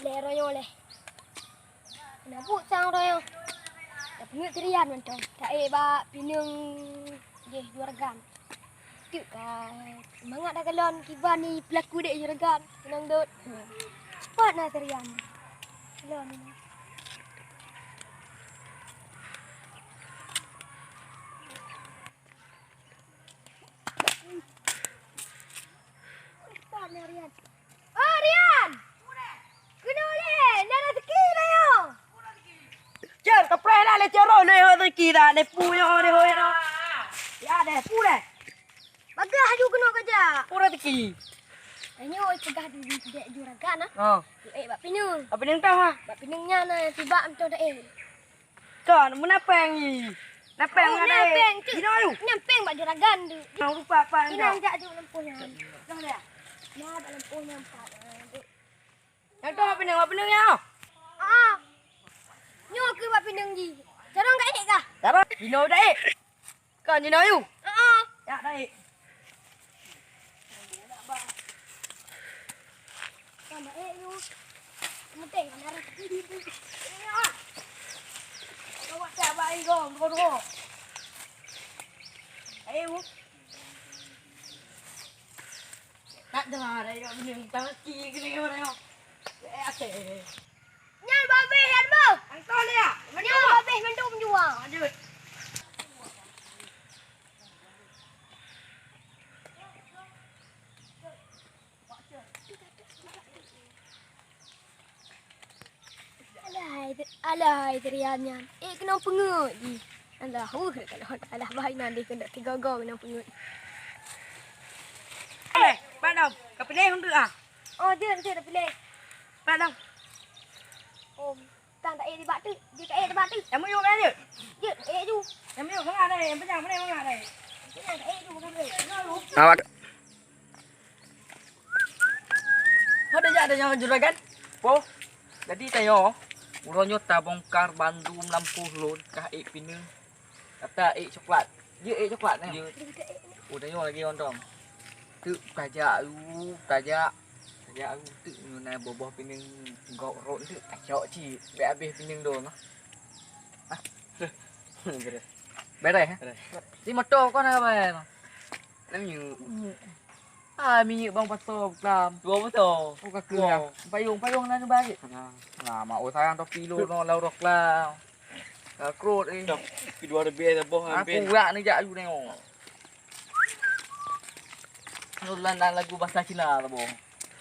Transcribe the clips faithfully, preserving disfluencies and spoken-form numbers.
Lé royong lé. Na buet sang royong. Tapeungeut si Rian mantong. Taék bak pineung jih juragan. Teuk ka mangat dah kalon kiban ni peulaku dek juragan. Senang dot. Cepat na si Rian. Kalon ni. Cepat na Rian. Oh, Rian! Keunoe lé, na raseuki lé nyoe! Cen, kapreh dah lé cero, na ho raseuki dah, lé pu nyoe, lé ho nyoe. Ya deh, pu deh. Bagah aju keunoe kajak. Pu raseuki. Nyoe peugah di, di, di juragan, ah. Oh. Ék bak pineung. Bak pineung tah, ha? Bak pineung nyan, ah, tibak meutoh dah, eh. Kon, meunapéng nyi? Napéng ngadai. Napéng, cik. Dinoe yu. Nyampéng bak juragan tu. Nang rupa apa anda? Inang jak juk lampôh nyan. Dah dah. Nah, bak lampôh nyan empat. Yang tu apa nang, apa nang ya? Ah. Nyoe ke bak pineung ji. Carong ka ék kah? Carong. Dinoe dah ék. Kon jinoe yu? Heeh. Ya, taék. Kon taék yu. Meunteng kan harus di, di, di. Ya. Kau tak baik kau, kau, kau. Taék yu. Tak dengar dah, ya, ini tangki kena orang. Eh, asik. Nyan babeh, Yan, beuh! Hantom dia! Nyan babeh mandum jua! Lanjut! Alah hai, alah hai, si Rian nyan. Eh, keunoe peungeut jih. Alah, uh, kalau alah bah inan deh keuneuk tiga go keunoe peungeut. Eh, Pak Dom, ka piléh untuk ah. Oh, jeuet, jeuet, ka piléh. Padang. Om, tang tak ék dibak tu, dia tak ék dibak tu. Yang muyup kan, Jut? Jut, ék ju. Yang muyup mangat dai, yang penyang mana mangat dai? Penyang tak ék ju, bukan ék. Awak. Ada jak ada nyawa juragan? Po. Jadi tanyoe, uroe nyoe tabongkar bandum lampôh lôn kah ék pineung. Kata ék coklat. Dia ék coklat nyoe. Dia. Oh, tanyoe lagi ontong. Tu tajak lu, tajak. Tajak lu tu nyoe na boh-boh pineung gok rot tu tajak cit. Bèk habéh pineung dong. Ah. Beres. Beres, eh? Beres. Di motor kau nak apa? Nak minyak. Ah, minyak bang pasal kelam. Dua botol. Oh, kaki. Dua. Payung, payung nak bagi. Nah, nah, mak oh sayang topi lu no lau rok lah. Dah krut, eh. Dah, pi dua lebih dah boh. Aku ambil. Rak ni jak aju tengok. Nulan dan lagu bahasa Cina lah boh.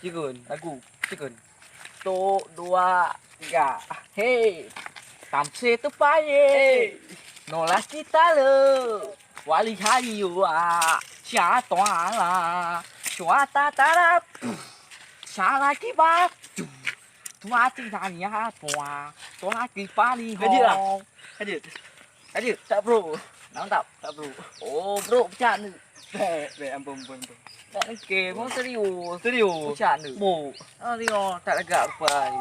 Cikun. Lagu. Cikun. Tok, dua, tiga. Hei. Tamse tu paye. Hei. Nolah kita le. Wali hayu a. Cia tuan la. Cua ta ta la. Salah kibat. Tuan tinggal ni apa? Tuan lagi paling. Lanjut lah. Lanjut. Lanjut. Tak, bro. Nampak tak? Tak, bro. Oh, bro, pecah ni. Bek, bek, ampun, ampun, ampun. Tak lengke, mau serius. Serius? Pecah ni. Bro. Ah, dia tak lagak rupai.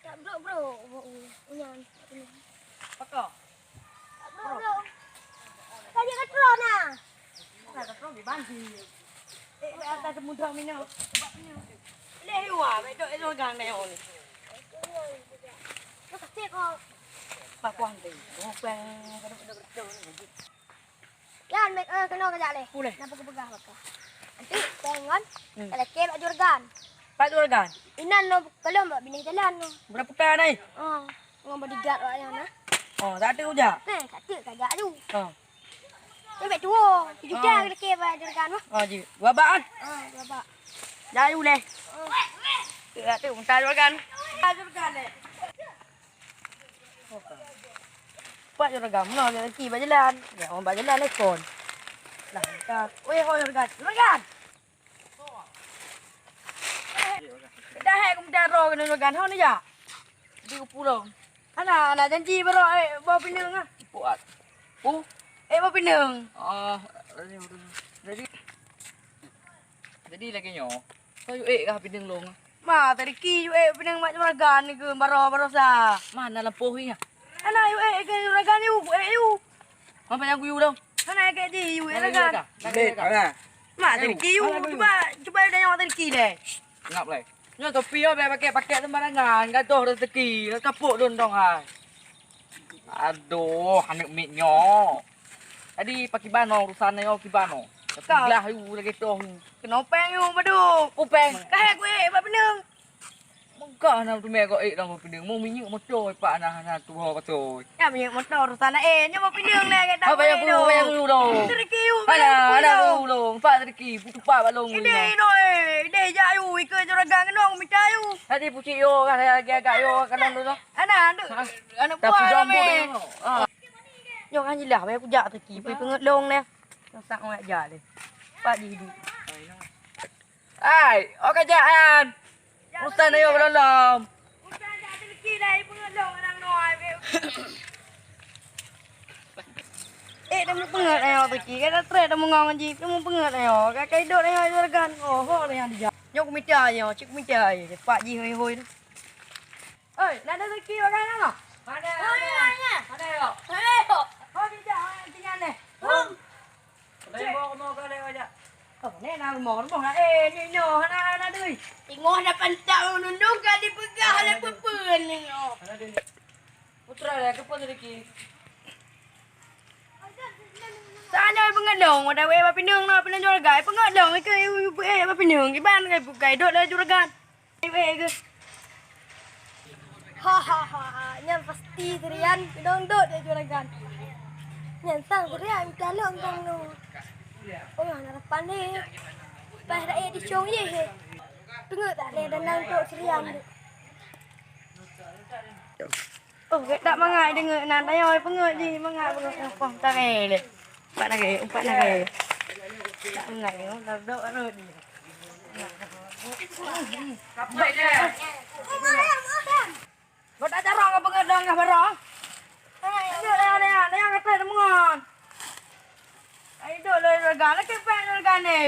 Tak, bro, bro. Nyan. Pakar. Bro. Tadi ka tron nah. Ka tron di banjir. Eh, atas mudah minum. Leh luar, betul itu gang ni. Makasih kok. Papuan tu. Bukan. Yan, mek, eh, kena kejap leh. Boleh. Kenapa aku pegang baka? Nanti pengon. Hmm. Kalau ke bak jurgan. Bak jurgan. Inan no kalau bak bineh jalan no. Berapa kan ai? Oh. Ngon bodyguard awak nyan, nah. Oh, tak ada ujak? Nah, tak ada, kajak aju. Oh. Dia bek tua. Tujuh dah kena ke bak juragan, mah. Oh, ji. Dua bak, ah? Ah, dua bak. Dah aju leh. Oh. Tak ada, minta juragan. Ah, juragan leh. Pak juragan, mana dia lagi bak jalan? Ya, orang bak jalan leh kon. Lah, minta. Weh, oh, juragan. Juragan! Dah hai kumda ro kena juragan, ho ni ja. Di kupulong. Ana, ana janji baru, eh, bawa pineung ah. Puat. Pu? Eh, bawa pineung. Ah, jadi, jadi lagi nyoe. Kau yue eh kah pineung long? Ma, tadi ki yue eh pineung mak juragan ni ke, baru, baru sa. Mana lampu ni? Ana yue eh ke juragan yue, eh yue. Apa yang kuyu dong? Ana ke di yue eh juragan. Leh, mana? Mak, teuki yue, cuba, cuba dah nyoe teuki deh. Ngap lé. Nyoe topi nyoe bèk pakèk-pakèk sembarangan, gadoh rezeki, kapok lôn dong hai. Adoh, aneuk miet nyoe. Jadi pakiban nyoe urusan nyoe kiban nyoe. Ka. Blah yue lagèe toh yue. Keunoe péng yue, Baduk. Oh, péng. Ka hèk kuék bak pineung. Meuga hana teumé kok ék lam pineung. Mu minyeuk moto pak hana, hana tuho patoi. Nyan minyeuk moto urusan laén. Nyoe pineung lé gata. Apa yang perlu, apa yang perlu dong? Teuki yue, hana, hana perlu dong. Pak teuki, putupak bak long. Idéh inoe, idéh jak yue, ikeu juragan keunoe mita yue. Tadi pucik yo, kan lagi agak yo, kan dong dong. Ana, aneuk, aneuk buah ramé. Nyoe kan jilah, bayar kujak teuki, pi peungeut long lé. Nyoe sak ngajak lé. Pak jih hidup. Hai, oh kajak an. Urusan ayo belom. Urusan jak teuki lé, peungeut long anang noe. Eh, dah meupeungeut ayo teuki. Kata trek dah meungong jih, dah meupeungeut ayo. Kakai dot ayo juragan. Oh, ho dah nyang dijak. Nyoe kumita ayo, cik kumita ayo. Pak jih hoi-hoi tu. Oi, na ada rezeki bagaimana? Ada, ada. Ada, ada. Ada, ada. Oh, tidak, tinggal deh. Hum. Ada yang bawa rumah kau lewat aja. Oh, ni nak rumah, rumah nak. Eh, ni nyoh, hana, hana duit. Ingoh na pantau nundung ka dipeugah oleh pepen ni nyoh. Hana duit. Putra dah, ke pun rezeki. Sana beungeut long, wadah weh bak pineung na, pineung juragan. Beungeut long, ikeu ibu eh bak pineung. Iban kai bukai dot laju juragan. Weh ke. Ha ha ha ha, nyan pasti Rian keudong dot ya juragan. Nyan sang Rian calon kang nu. Oh, harapan ni. Pas rakyat dicong ye he. Tengok tak leh danang tok Rian tu. Oh, gét that mangat deungoe nan tayoi peungeut jih, mangat peungeut nyoe poh taré lé. Empat nangkée, empat nangkée. Tak mangat nyoe, dah dok rot jih. Buat acara kau peungeut dong ngah barang. Ayo, ayo, ayo, ayo, kata temuan. Ayo, dok le rega, lagi pek rega ni.